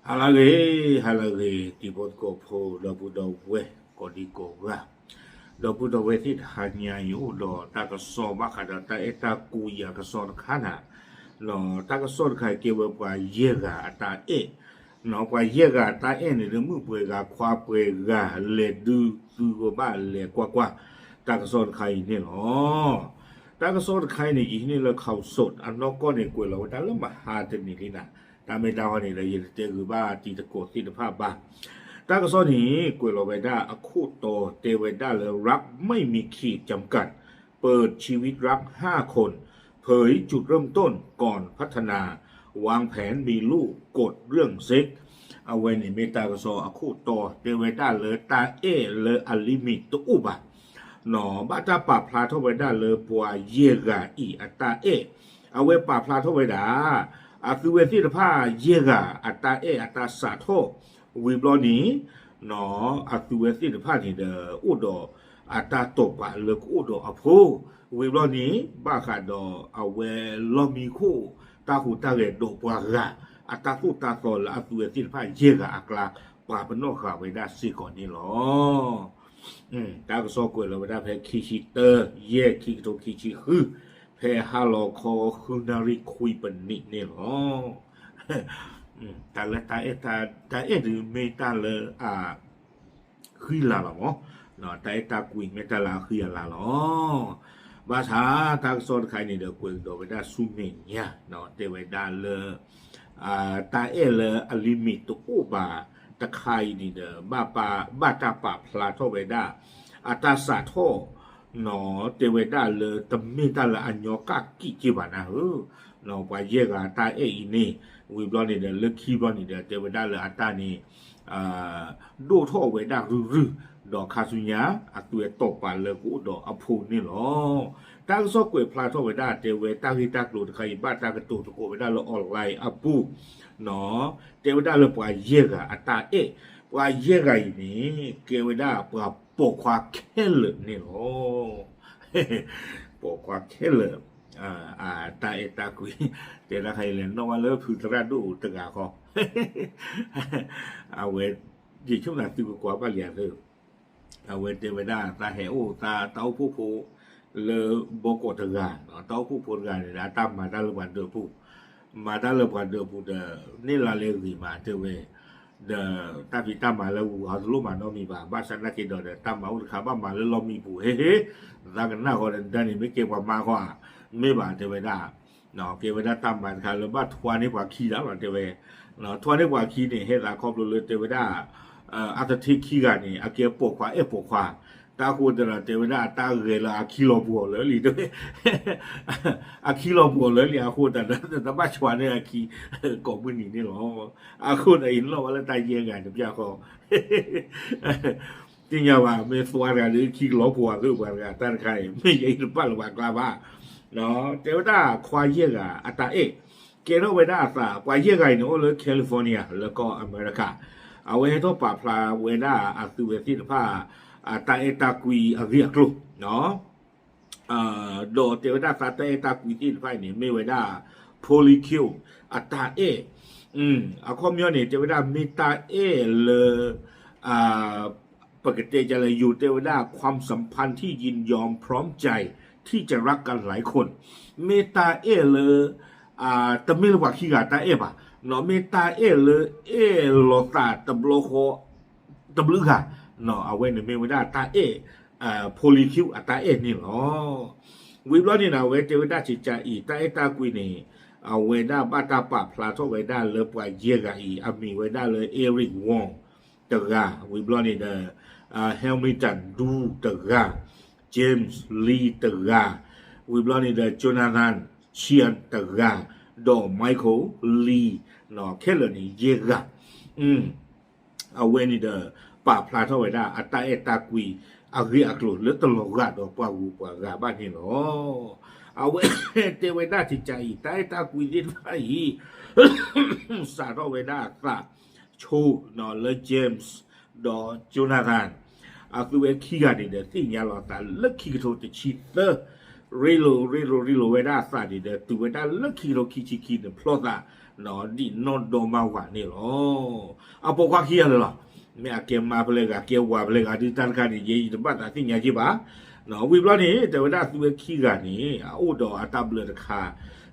ဟါလၢအဂ့ၤ, ဟါလၢအဂ့ၤ တံၤဖိသကိးဖိ ဒီပုၢ်ဒီဝဲၢ်ကိးဒံကိးဂၤ, ဒီပုၢ်ဒီဝဲၢ်သ့ၣ်တဟါညါအံၤ အိၣ်ဒီးတၢ်ကစီၣ်ဘၣ်ဃးဒီးတၢ်အဲၣ်တၢ်ကွံအကစီၣ်တခါန့ၣ်, တၢ်ကစီၣ်တခါအံၤကဲဝဲပှၤယဲၢ်ဂၤအတၢ်အဲၣ်, ပှၤယဲၢ်ဂၤအတၢ်အဲၣ်န့ၣ်ဒီး မုၣ်ပှဲၤဂၤခွါပှဲၤဂၤ လဲၤဒုးသုဂီၢ်ဘၣ်လဲၤကွၢ်ကွၢ် တၢ်ကစီၣ်တခါအံၤန့ၣ်လီၤ. တၢ်ကစီၣ်တခါအံၤန့ၣ် ယဟံးန့ၢ်လၢ Khaosod အနီၢ်ကီၢ်န့ၣ် ကွဲးလီၤဝဲဒၣ်လၢမဟါတနံၤလံနၤ, တၢ်မ့ၢ်တၢ်ဟီန့ၣ်ဒီး ယတတဲဂုာ်ဘၣ်တံၤသကိးသ့ၣ်တဖၣ်ဘၣ်. တၢ်ကစီၣ်န့ၣ် ကွဲးလီၤဝဲဒၣ်အခိၣ်တီတဲဝဲဒၣ်လၢ รักไม่มีขีดจำกัด เปิดชีวิตรักห้าคน เผยจุดเริ่มต้นก่อนพัฒนา วางแผนมีลูก กฎเรื่องเซ็ก အဝဲန့ၣ်မ့ၢ်တၢ်ကစီၣ်အခိၣ်တီ တဲဝဲဒၣ်လၢတၢ်အဲၣ်လၢအ limit တအိၣ်ဘၣ်, ဘၣ်တၢ်ပာ်ဖျါထီၣ်ဝဲဒၣ်လၢပှၤယဲၢ်ဂၤအံၤအတၢ်အဲၣ်, အဝဲပာ်ဖျါထီၣ်ဝဲဒၣ် အသုဝဲသ့ၣ်တဖၣ်ယဲၢ်ဂၤအတၢ်အဲၣ်အတၢ်စးထီၣ်, ဝံၤဘျီန့ၣ် အသုဝဲသ့ၣ်တဖၣ်န့ၣ်ဒီး အိၣ်ဒီးအတၢ်တိာ်ပာ်လၢကအိၣ်ဒီးအဖိ, ဝံၤဘျီန့ၣ် ဘၣ်ဃးဒီးအဝဲလီၢ်မံခိၣ် တၢ်ဟူးတၢ်ဂဲၤဒီးပှၤဂၤ အတၢ်သိၣ်တၢ်သီလၢအသုဝဲသ့ၣ်တဖၣ်ယဲၢ်ဂၤအကျါ ပာ်ပနီၣ်ဃာ်ဝဲဒၣ်စ့ၢ်ကီးန့ၣ်လီၤ. တၢ်ကစီၣ်ကွဲးလီၤဝဲဒၣ်ဖဲခံဆံတၢ ယဲၢ် ခံကထိခံဆံဃု, ဖဲဟါလီၤခီဃုနၣ်ရံၣ်ခွံပနံးန့ၣ်လီၤ. တၢ်လၢတၢ်အဲၣ်, တၢ်အဲၣ်ဒုးမ့ၢ်တၢ်လၢအ ဃံလၤလီၤမး, တၢ်အဲၣ်တၢ်ကွံမ့ၢ်တၢ်လၢအဃံအလၤလီၤ. ဘၣ်ဆၣ်တၢ်ကစီၣ်တခါအံၤန့ၣ်ဒီး ကွဲးကဒီးဝဲဒၣ်ဆူမဲာ်ညါ, တဲဝဲဒၣ်လၢ တၢ်အဲၣ်လၢအ limit တအိၣ်ဘၣ်တခါအံၤန့ၣ်ဒီး ဘၣ်တၢ်ပာ်ဖျါထီၣ်ဝဲဒၣ် အတၢ်စးထီၣ် တဲဝဲဒၣ်လၢတမ့ၢ်တၢ်လၢအညီကၣ်ကံၣ်က့ဘၣ်နၤဧၢ, ပှၤယဲၢ်ဂၤတၢ်အဲၣ်အံၤန့ၣ် ဝံၤဘျီန့ၣ်ဒီး လၢခံဘျီန့ၣ်ဒီး တဲဝဲဒၣ်လၢအတၢ်န့ၣ် ဒိၣ်ထီၣ်ဝဲဒၣ်ရုၢ်ရုၢ်, ဒီးခါဆူညါ အသုဝဲတိာ်ပာ်လၢကအိၣ်ဒီးအဖိန့ၣ်လီၤ. တၢ်ကစီၣ်ကွဲးဖျါထီၣ်ဝဲဒၣ် တဲဝဲတၢ်ဂ့ၢ်တၢ်ကျိၤတခါအံၤ ဘၣ်တၢ်ကတိၤသကိးဝဲဒၣ်လၢ online အပူၤ, တဲဝဲဒၣ်လၢပှၤယဲၢ်ဂၤအတၢ်အဲၣ်, ပှၤယဲၢ်ဂၤအံၤန့ၣ် ကဲဝဲဒၣ်ပှၤပိာ်ခွါခဲလၢာ်န့ၣ်လီၤ. ပိာ်ခွါခဲလၢာ် အတၢ်အဲၣ်တၢ်ကွံ, တဲဒၣ်ခါအံၤလဲၤနီၣ်ဘၣ်လၢဖုသရၣ်ဒိၣ်တဂၤဃီ, အဝဲ ယဆိကမိၣ်သုကကွၢ်ဘၣ်လံဧါသၢ, အဝဲတဲဝဲဒၣ် သးဟဲအိၣ်သးတၢ်အိၣ်ဖှိၣ်ဖိ လၢဘီကီးတဂၤ, တၢ်အိၣ်ဖှိၣ်ဖိတဂၤန့ၣ်ဒီး အတၢ်မၤတၢ်လၢပှၤဒၢးပူၤ, မၤတၢ်လၢပှၤဒၢးပူၤဒီး န့ၢ်လါလဲဂ့ၤမးတဲဝဲ, ဒီးတၢ်ဖံးတၢ်မၤလၢဝူၤဟီတလိၣ်မၤနီတမံၤဘၣ်, ဘၣ်ဆၣ်သနာ်က့ဒီး တၢ်မၤအိၣ်တခါဘၣ်မၤလၢလီၢ်မံပူၤ, ဟ့ဟ့, သးကနၣ်ဃီဒီး ဒၣ်န့ၣ်မ့ၢ်ကဲပှၤမါဃီဧါ, မ့ၢ်ဘၣ်တဲဝဲဒၣ် ကဲဝဲဒၣ်တၢ်မၤတခါလၢဘၣ်ထွါန့ၢ်ပှၤခံဒၣ်လီၤတဲဝဲ, ထွါန့ၢ်ပှၤခံန့ၣ် ဟဲသးခီဖျိလၢတဲဝဲဒၣ် အသထ့ခံဂၤန့ၣ် အကဲပိာ်ခွါအဲၣ်ပိာ်ခွါ, တၢ်ဃိသတးဒီး တဲဝဲဒၣ်အတၢ်ဂဲၤလၢအခံလီၤပှီၤလၢာ်လံတဲဝဲ, အခံလီၤပှီၤလၢာ်လံအဃိသတးဒီး တဘၣ်ထွါန့ၢ်အခံ ကိးမုၢ်နံၤန့ၣ်လီၤ. အဃိသတးအံၤ နီၣ်ဘၣ်လၢတၢ်ယဲၢ်ဂၤတပျၢ်ဃီ သ့ၣ်ညါဘၣ် မ့ၢ်သွါတဂၤဒီး ခံကလီၤပှီၤသ့ၣ်ပှၤတဂၤတၢ်တခါအံၤ မ့ၢ်ယဲအံၤတပာ်လၢပှၤကျါဘၣ်, တဲဝဲဒၣ်ခွါယဲၢ်ဂၤအတၢ်အဲၣ်, ကဲထီၣ်ဝဲဒၣ်အသး ပှၤယဲၢ်ဂၤအံၤန့ၣ် အိၣ်လၢ California လၢကီၢ်အမဲရကၤ, အဝဲဟဲထီၣ်ပာ်ဖျါဝဲဒၣ်အသုဝဲသ့ၣ်တဖၣ် အတၢ်အဲၣ်တၢ်ကွံအဂ့ၢ်အကျိၤ ဒီးတဲဝဲဒၣ်သးတၢ်အဲၣ်တၢ်ကွံသ့ၣ်တဖၣ်အံၤန့ၣ် မ့ၢ်ဝဲဒၣ် polycule အတၢ်အဲၣ်, အခီပညီန့ၣ် တဲဝဲဒၣ်မ့ၢ်တၢ်အဲၣ်လၢ ပကတဲကလဲၣ် ယိၤတဲဝဲဒၣ် ความสัมพันธ์ที่ยินยอมพร้อมใจที่จะรักกันหลายคน မ့ၢ်တၢ်အဲၣ်လၢ တမ့ၢ်လၢပှၤခံဂၤတၢ်အဲၣ်ဘၣ်, မ့ၢ်တၢ်အဲၣ်လၢအဲၣ်လီၤသးတဘျီဃီ တဘျုးဂၤ, အဝဲန့ၣ်မ့ၢ်ဝဲဒၣ်တၢ်အဲၣ် polycule အတၢ်အဲၣ်န့ၣ်လီၤ. ဝံၤဘျီန့ၣ် အဝဲတဲဝဲဒၣ်စံးကါအံၤ တၢ်အဲၣ်တၢ်ကွံန့ၣ် အဝဲဒၣ်ဘၣ်တၢ်ပာ်ဖျါထီၣ်ဝဲဒၣ်လၢပှၤယဲၢ်ဂၤအံၤ အမံၤဝဲဒၣ်လၢ Eric Wong တဂၤ, ဝံၤဘျီန့ၣ်ဒီး Hamilton Du တဂၤ, James Lee တဂၤ, ဝံၤဘျီန့ၣ်ဒီး Jonathan Chiang တဂၤ, ဒီး Michael Lee ခဲလၢာ်န့ၣ် ယဲၢ်ဂၤ အဝဲန့ၣ်ဒီး ပာ်ဖျါထီၣ်ဝဲဒၣ်အတၢ်အဲၣ်တၢ်ကွံအဂ့ၢ်အကျိၤလၢတလီၤဂာ်ဒီးပှၤဂုၤပှၤဂၤဘၣ်န့ၣ်လီၤ. အဝဲတဲဝဲဒၣ်စံးကါအံၤ တၢ်အဲၣ်တၢ်ကွံသ့ၣ်တဖၣ်အံၤ စးထီၣ်ဝဲဒၣ်အသးဆိလၢ James ဒီး Jonathan အသုဝဲခံဂၤန့ၣ်ဒီး သ့ၣ်ညါလီၤအသးလၢခံကထိတဆံသၢ ရ့လိာ်ရ့လိာ်ရ့လိာ်ဝဲဒၣ်အသးန့ၣ်ဒီး တုၤဝဲဒၣ်လၢခံကထိခံဆံခံန့ၣ် ဖျီသး ဒံးနီၢ်ဒီမါဝၤန့ၣ်လီၤ. အပိာ်ခွါခံဂၤလၢာ်လီၤ. မ့ၢ်အကဲမါဖဲလဲၣ်ဂၤ ကဲဝၤဖဲလဲၣ်ဂၤ ဒုးတၢ်တခါန့ၣ် ယဲယတဘၣ်သးသ့ၣ်ညါက့ဘၣ်. ဝံၤဘျီန့ၣ် တဲဝဲဒၣ်အသုဝဲခံဂၤန့ၣ် အအိၣ်ဒီးအတၢ်ဘျၢတခါ,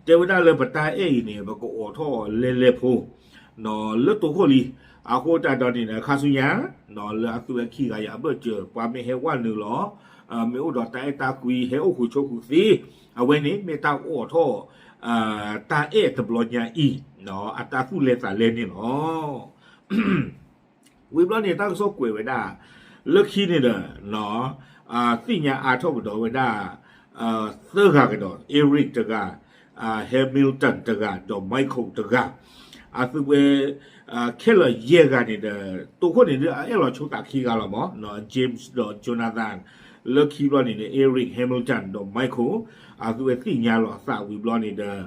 တဲဝဲဒၣ်လၢပတၢ်အဲၣ်အံၤန့ၣ် ပကအိးထီၣ်လဲၤလဲၤဖိ လၢတိခိၣ်လံ. အဃိသတးဒီးန့ၣ်ဒီး ခါဆူညါ လၢအသုဝဲခံဂၤအံၤအဘၢၣ်စၢၤ ပှၤမ့ၢ်ဟဲဝဲနုာ်လီၤ, မ့ၢ်အိၣ်ဒီးတၢ်အဲၣ်တၢ်ကွံ ဟဲအိၣ်ဃုာ်ဆိးဃုာ်သ့, အဝဲန့ၣ်မ့ၢ်တၢ်အိးထီၣ် တၢ်အဲၣ်တဘျီညါအံၤ အတၢ်သူၣ်လဲၤသးလဲၤန့ၣ်လီၤ. ဝံၤဘျီန့ၣ် တၢ်ကစီၣ်ကွဲးဝဲဒၣ် လၢခံန့ၣ်ဒီး သ့ၣ်ညါအါထီၣ်ကဒီးဝဲဒၣ် သၢဂၤကဒီး Eric တဂၤ, Hamilton တဂၤ ဒီး Michael တဂၤ, အသုဝဲ ခဲလၢာ်ယဲၢ်ဂၤန့ၣ်ဒီး တိခိၣ်န့ၣ်ဒုး အအဲၣ်လီၤဆိသးခံဂၤလီၤမး, James ဒီး Jonathan, လၢခံဘျီန့ၣ်ဒီး Eric, Hamilton ဒီး Michael, အသုဝဲသ့ၣ်ညါလီၤအသးဝံၤဘျီန့ၣ်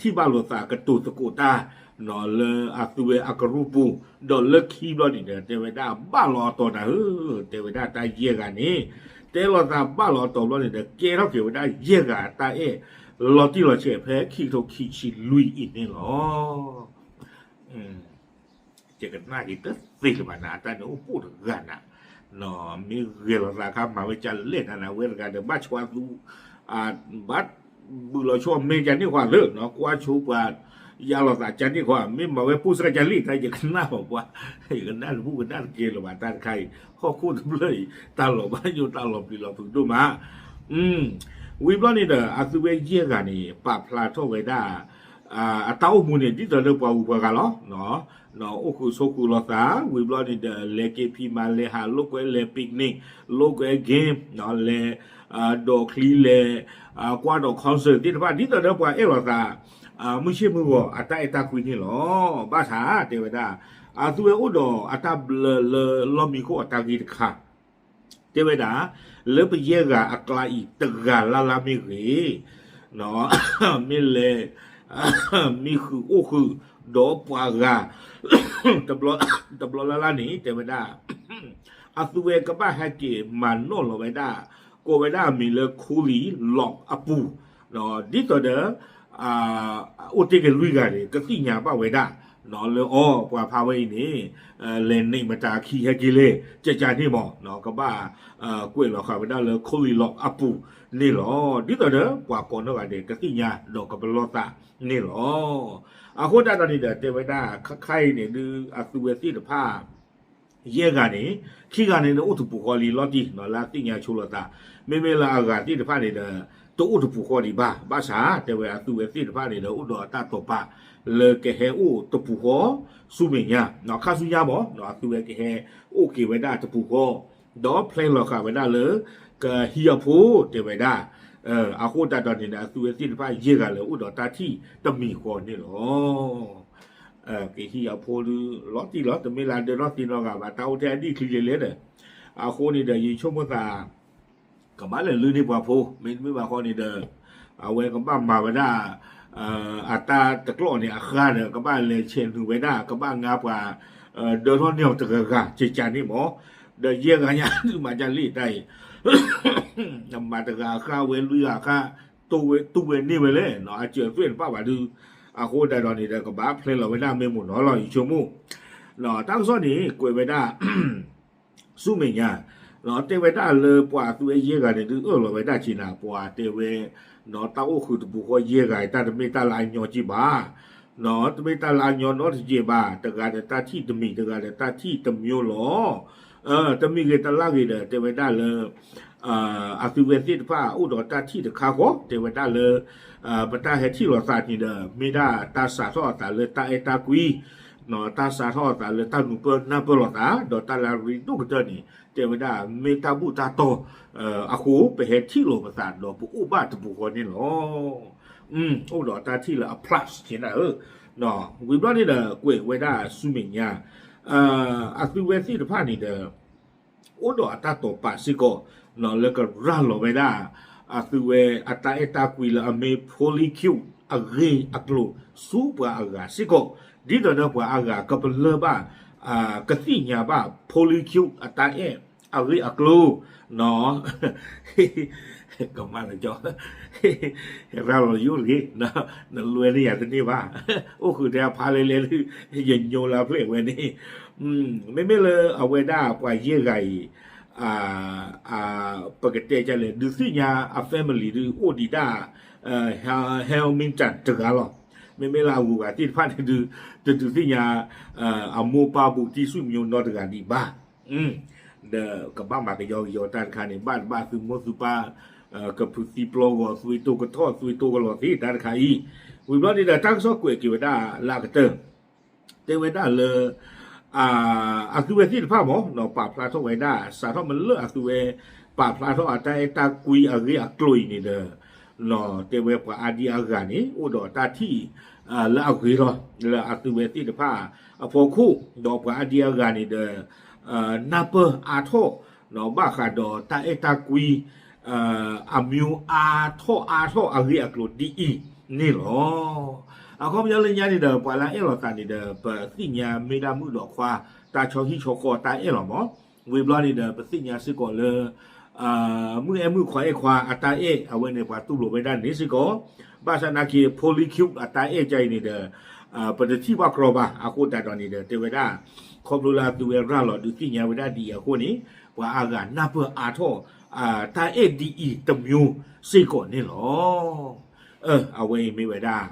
ဒီး ထံၣ်ဘၣ်လိာ်သးကတိၤသကိးတၢ် လၢအသုဝဲအကရူၢ်ပူၤ, ဒီးလၢခံဘျီန့ၣ်ဒီး တဲဝဲဒၣ်ဘၣ်လီၤအတီၤနၤဧၢ, တဲဝဲဒၣ်တၢ်ယဲၢ်ဂၤန့ၣ် တဲလီၤသးဘၣ်လီၤအတီၤဘျီန့ၣ်ဒီး ကဲထီၣ်က့ၤဝဲဒၣ်ယဲၢ်ဂၤတၢ်အဲၣ် လီၤတံၢ်လီၤဆဲးဖဲခံကထိခံဆံလွံၢ်အံၤန့ၣ်လီၤ. ယကနၣ်က့ၤတသ့လၢၤဘၣ်နၤ, တၢ်န့ၣ်အိၣ်ပိာ်တဂၤနၤ, မ့ၢ်ဂဲၤလီၤသးခါမၤဝဲကလဲၣ်နၤ, ဝဲတဂၤဒီးဘၣ်ဆှါသူ ဘၣ်ဘုးလီၤဆီမဲာ်ကန့ၢ်ခွါလၢ ကွၢ်ဆိပှၤ ယါလီၤသးကန့ၢ်ခွါ, မ့ၢ်မၤဝဲပိၢ်စၢ်ကလဲၣ် တၢ်ယကနၣ်ဘၣ်ပှၤ, ယကနၣ်တဘူၣ်ကနၣ်တကဲလၢၤဘၣ် တၢ်တခါအံၤ, ဟီၣ်ခိၣ်တဖျၢၣ်အံၤ တၢ်လီၤဘၣ်ယိၣ်တၢ်လီၤပျံၤလီၤဖုးဒိၣ်မး ဝံၤဘျီန့ၣ်ဒီး အသုဝဲယဲၢ်ဂၤန့ၣ် ပာ်ဖျါထီၣ်ဝဲဒၣ် အတၢ်အိၣ်မူန့ၣ် ဒ်သိးလၢပှၤဂုၤပှၤဂၤလီၤ. အိၣ်ဃုာ်ဆိးဃုာ်လိာ်သး ဝံၤဘျီန့ၣ်ဒီး လဲၤက့ၤဖံးမၤ လဲၤဟးလိာ်ကွဲ လဲၤ picnic လိာ်ကွဲ game လဲၤ ဒိးချံ လဲၤ ကွၢ်ဒီး concert သ့ၣ်တဖၣ် ဒ်သိးဒီးပှၤအဲၣ်လိာ်သး မုၢ်ဆ့ၣ်မုၢ်ဂီၤအတၢ်အဲၣ်တၢ်ကွံန့ၣ်လီၤ. ဘၣ်ဆၣ်တဲဝဲဒၣ် အသုဝဲအိၣ်ဒီးအတၢ်ဘျၢလၢလီၢ်မံခိၣ်အတၢ်ဂ့ၢ်တခါ တဲဝဲဒၣ် လၢပယဲၢ်ဂၤအကျါအံၤ တဂၤလၢ်လၢ်မ့ၢ်ဂ့ၤ, မ့ၢ်လဲၤ မံဃုာ်အိၣ်ဃုာ် ဒီးပှၤဂၤ တဘျီလၢ်လၢ်န့ၣ် တဲဝဲဒၣ် အသုဝဲကဘၣ်ဟဲက့ၤမၤနီၣ်လီၤဝဲဒၣ် ကိးဝဲဒၣ်အမံၤလၢ Coolie Lock အပူၤ, ဒ်သိးဒီး အိၣ်တ့ၢ်က့ၤလွံၢ်ဂၤန့ၣ် ကသ့ၣ်ညါဘၣ်ဝဲဒၣ် လၢအီၤ ပှၤဖးဝဲအံၤန့ၣ် လဲၤန့ၢ်မတၤခံဟဲက့ၤလဲၣ် ကကန့ၣ်မး ကဘၣ် ကွဲးလီၤဃာ်ဝဲဒၣ်လၢ Coolie Lock အပူၤန့ၣ်လီၤ. ဒ်သိးဒီး ပှၤကိးနီၢ်ဂၤဒဲး ကသ့ၣ်ညါဒီးကပလီၢ်သးန့ၣ်လီၤ. အဃိသတးဒီးန့ၣ်ဒီး တဲဝဲဒၣ် ခါခါအံၤန့ၣ်ဒုး အသုဝဲသ့ၣ်တဖၣ် ယဲၢ်ဂၤန့ၣ် ခံဂၤန့ၣ်ဒီးအိၣ်တပူၤဃီလံလီၤတံၢ် လၢအသ့ၣ်ညါဆိလိာ်သး, မ့မ့ၢ်လၢအဂၤသ့ၣ်တဖၣ်န့ၣ်ဒီး တအိၣ်တပူၤဃီဒံးဘၣ်. ဘၣ်ဆၣ် တဲဝဲအသုဝဲသ့ၣ်တဖၣ်န့ၣ်ဒီး အိၣ်ဒီးအတၢ်တိာ်ပာ် လၢကဟဲအိၣ်တပူၤဃီ ဆူမဲာ်ညါ ခါဆူညါမး အသုဝဲကဟဲအိၣ်က့ၤဝဲဒၣ်တပူၤဃီ, ဒီး plan လီၤဃာ်ဝဲဒၣ်လၢ ကဟံးအဖိ တဲဝဲဒၣ် အဃိသတးဒီးန့ၣ်ဒီး အသုဝဲသ့ၣ်တဖၣ်ယဲၢ်ဂၤလၢအိၣ်ဒီးတၢ်ထံၣ်တမံၤဃီန့ၣ်လီၤ. ကဟံးအဖိဒုး လီၤတံၢ်လီၤ တမ့ၢ်လၢဒၢထီၣ်သ့နီတဂၤဘၣ် တၢ်အိၣ်ထဲအဒံၣ်ချံလဲၤလဲၣ်ဒီး အဃိန့ၣ်ဒီး ယဆိကမိၣ်သး ကဘၣ်လဲၤလုၢ်န့ၢ်ပှၤဖိ မ့တမ့ၢ်ဘၣ်ဃီန့ၣ်ဒီး အဝဲကဘၣ်မၤဝဲဒၣ် အတၢ်တကျီၢ်န့ၣ်အဃါဒီး ကဘၣ်လဲၤဆဲးနုာ်ဝဲဒၣ် ကဘၣ်ငါပှၤ ဒၢထီၣ်န့ၢ်အီၤတဂၤဂၤကကန့ၣ်မး ဒီးယဲၢ်ဂၤညါဒုးမၤဒ်လဲၣ်တၢ်အံၤ မၤတဂၤအဃါဝဲလွံၢ်ဂၤအဃါ တူၢ်ဝဲန့ၢ်ဝဲလဲၣ် အစၢၤသွဲၣ်တဘၣ်ဘၣ်ဒုး အဃိသတးဒီးန့ၣ်ဒီး ကဘၣ် plan လီၤဝဲဒၣ်မ့ၢ်မိၢ်နီၤလီၤ ယဆိကမိၣ် တၢ်ကစီၣ်န့ၣ် ကွဲးဝဲဒၣ် ဆူမဲာ်ညါ တဲဝဲဒၣ်လၢပှၤအသုဝဲယဲၢ်ဂၤန့ၣ်ဒုး အၢၣ်လီၤဝဲဒၣ်က့ၤနၤ ပှၤတဲဝဲ တၢ်အိၣ်ဃုာ်တပူၤဃီယဲၢ်ဂၤ တၢ်တမ့ၢ်တၢ်လၢအညီက့ၤဘၣ် တမ့ၢ်တၢ်လၢအညီနီတက့ၤဘၣ် တဂၤဒီးတၢ်ထံၣ်တမံၤ တဂၤဒီးတၢ်ထံၣ်တမျိုးလီၤ တမံၤဂ့ၤတလၢ်ဂ့ၤဒီး တဲဝဲဒၣ်လၢ အသုဝဲသ့ၣ်တဖၣ်အိၣ်ဒီးတၢ်ထံၣ်တခါဃီ တဲဝဲဒၣ်လၢ ပတၢ်ဟဲထံၣ်လိာ်သးန့ၣ်ဒီး မ့ၢ်ဒၣ်တၢ်စးထီၣ်အသးလၢတၢ်အဲၣ်တၢ်ကွံ တၢ်စးထီၣ်အသးလၢတၢ်နုာ်ပၢၢ်နၢ်ပၢၢ်လိာ်သး ဒီးတၢ်လၢအရ့ဒိၣ်ကတၢၢ်န့ၣ် တဲဝဲဒၣ်မ့ၢ်တၢ်ဘူၣ်တၢ်တီၤအဃိ ပဟဲထံၣ်လိာ်ပသးဒီးပအိၣ်ဘၣ်တပူၤဃီန့ၣ်လီၤ. အိၣ်ဒီးတၢ်ထံၣ်လၢအ plus က့ၤနၤဧၢ, ဝံၤဘျီန့ၣ်ဒီး ကွဲးဝဲဒၣ်ဆူမဲာ်ညါ အသုဝဲသ့ၣ်တဖၣ်န့ၣ်ဒီး အိၣ်ဒီးအတၢ်တိာ်ပာ်စ့ၢ်ကီး လၢကရၤလီၤဝဲဒၣ် အသုဝဲအတၢ်အဲၣ်တၢ်ကွံလၢအမ့ၢ် Polycule အဂ့ၢ်အကျိၤ ဆူပှၤအဂၤစ့ၢ်ကီး ဒ်သိးဒီးပှၤအဂၤကပလၢၢ်ဘၣ် ကသ့ၣ်ညါဘၣ် Polycule အတၢ်အဲၣ်အဂ့ၢ်အကျိၤ ဟ့ ကမၣ်တကၠီ, ဟဲရၤလီၤယိၣ်တဂ့ၤ, နလွဲန့ၢ်ယၤတန့ၢ်ဘၣ်, အိၣ်ဃုာ်ထဲအဖါလဲၣ်လဲၣ်, ယညိလၢအဖျဲၣ်ဝဲန့ၣ်, မ့မ့ၢ်လၢအဝဲဒၣ်ပှၤယဲၢ်ဂၤအံၤ ပကတဲကလဲၣ် ဒုးသ့ၣ်ညါအ family ဒုးအိၣ်ဒံးဒၣ် Hamilton တဂၤလီၤ. မ့မ့ၢ်လၢအဂုၤအဂၤသ့ၣ်တဖၣ်န့ၣ်ဒုး တဒုးသ့ၣ်ညါ အမိၢ်ပၢ်ဘူးတံၢ်ဆူၣ်မညိနီတဂၤဒံးဘၣ်. ဒီးကဘၣ်မၤကယီကယီတၢ်တခါန့ၣ် ဘၣ်တဘၣ်သုမိၢ်သုပၢ် ကဖုးသံပျီဂီၤ သွံတိကထီၣ် သွံတိကလီၤသ့ၣ်တၢ်တခါအံၤ, ဝံၤဘျီန့ၣ်ဒီး တၢ်ကစီၣ်ကွဲးက့ၤဝဲဒၣ်လၢအကတၢၢ် တဲဝဲဒၣ်လၢ အသုဝဲသ့ၣ်တဖၣ်မ့ၢ် ပာ်ဖျါထီၣ်ဝဲဒၣ် စးထီၣ်မ့ၢ်လၢအသုဝဲ ပာ်ဖျါထီၣ်အတၢ်အဲၣ်တၢ်ကွံအဂ့ၢ်အကျိၤအံၤန့ၣ်ဒီး တဲဝဲပှၤအါဒံအါဂၤန့ၣ် အိၣ်ဒီးတၢ်ထံၣ် လၢအဂ့ၤလီၤ လၢအသုဝဲသ့ၣ်တဖၣ်အဖီခိၣ် ဒီးပှၤအါဒံအါဂၤန့ၣ်ဒီး နၢ်ပၢၢ်အါထီၣ် ဘၣ်ဃးဒီးတၢ်အဲၣ်တၢ်ကွံ အမံၤအါထီၣ်အါထီၣ်အဂ့ၢ်အကျိၤဒ်အံၤန့ၣ်လီၤ. အခီပညီလၢညါန့ၣ်ဒီး ပှၤလၢအအဲၣ်လိာ်သးန့ၣ်ဒီး ပသ့ၣ်ညါမ့ၢ်ဒၣ်မုၣ်ဒီးခွါ တၢ်ဆီဟံၣ်ဆီဃီအတၢ်အဲၣ်လီၤမ့ၢ်, ဝံၤဘျီန့ၣ်ဒီး ပသ့ၣ်ညါစ့ၢ်ကီးလၢ မုၣ်အဲၣ်မုၣ်ခွါအဲၣ်ခွါအတၢ်အဲၣ် အဝဲန့ၣ်ပှၤတူၢ်လိာ်ဝဲဒၣ်န့ၣ်စ့ၢ်ကီး, ဘၣ်ဆၣ်နာ်က့ Polycube အတၢ်အဲၣ်ကအံၤန့ၣ်ဒီး ပတထံၣ်ဘၣ်ကြီဘၣ် အဃိသတးဒီးန့ၣ်ဒီး တဲဝဲဒၣ် ခီဖျိလၢအသုဝဲရၤလီၤဒုးသ့ၣ်ညါဝဲဒၣ်ဒ်အံၤအဃိန့ၣ် ပှၤအါဂၤနၢ်ပၢၢ်အါထီၣ် တၢ်အဲၣ်ဒ်အံၤတမျိုးစ့ၢ်ကီးန့ၣ်လီၤ. အဝဲအံၤမ့ၢ်ဝဲဒၣ်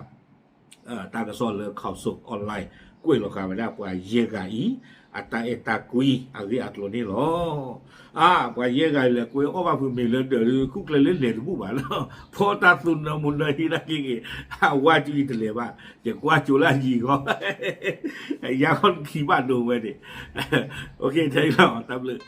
တၢ်ကစီၣ်လၢ Council Online ကွဲးလီၤဃာ်ဝဲဒၣ်ပှၤယဲၢ်ဂၤအံၤ အတၢ်အဲၣ်တၢ်ကွံအဂ့ၢ်အကျိၤန့ၣ်လီၤ. အါ ပှၤယဲၢ်ဂၤအံၤလဲၤကွဲအီၣ်ဘၣ်ဖုးမ့ၤလၢဒၢးဒုး ဃုကျဲလၢလဲၤတဘူၣ်ဘၣ်လီၤ. ဖီတၢ်သူနီၢ်မူနီၢ်ဟံၣ်နာ်က့ဂ့ၤ အဝါကၠူအံၤတလဲၤဘၣ် ယကွၢ်ကၠိလၢအယံၤဂီၢ် ယါခီၣ်ခံဘၣ်ဒိဝဲန့ၣ် ထဲအံၤလီၤ တၢ်ဘျုး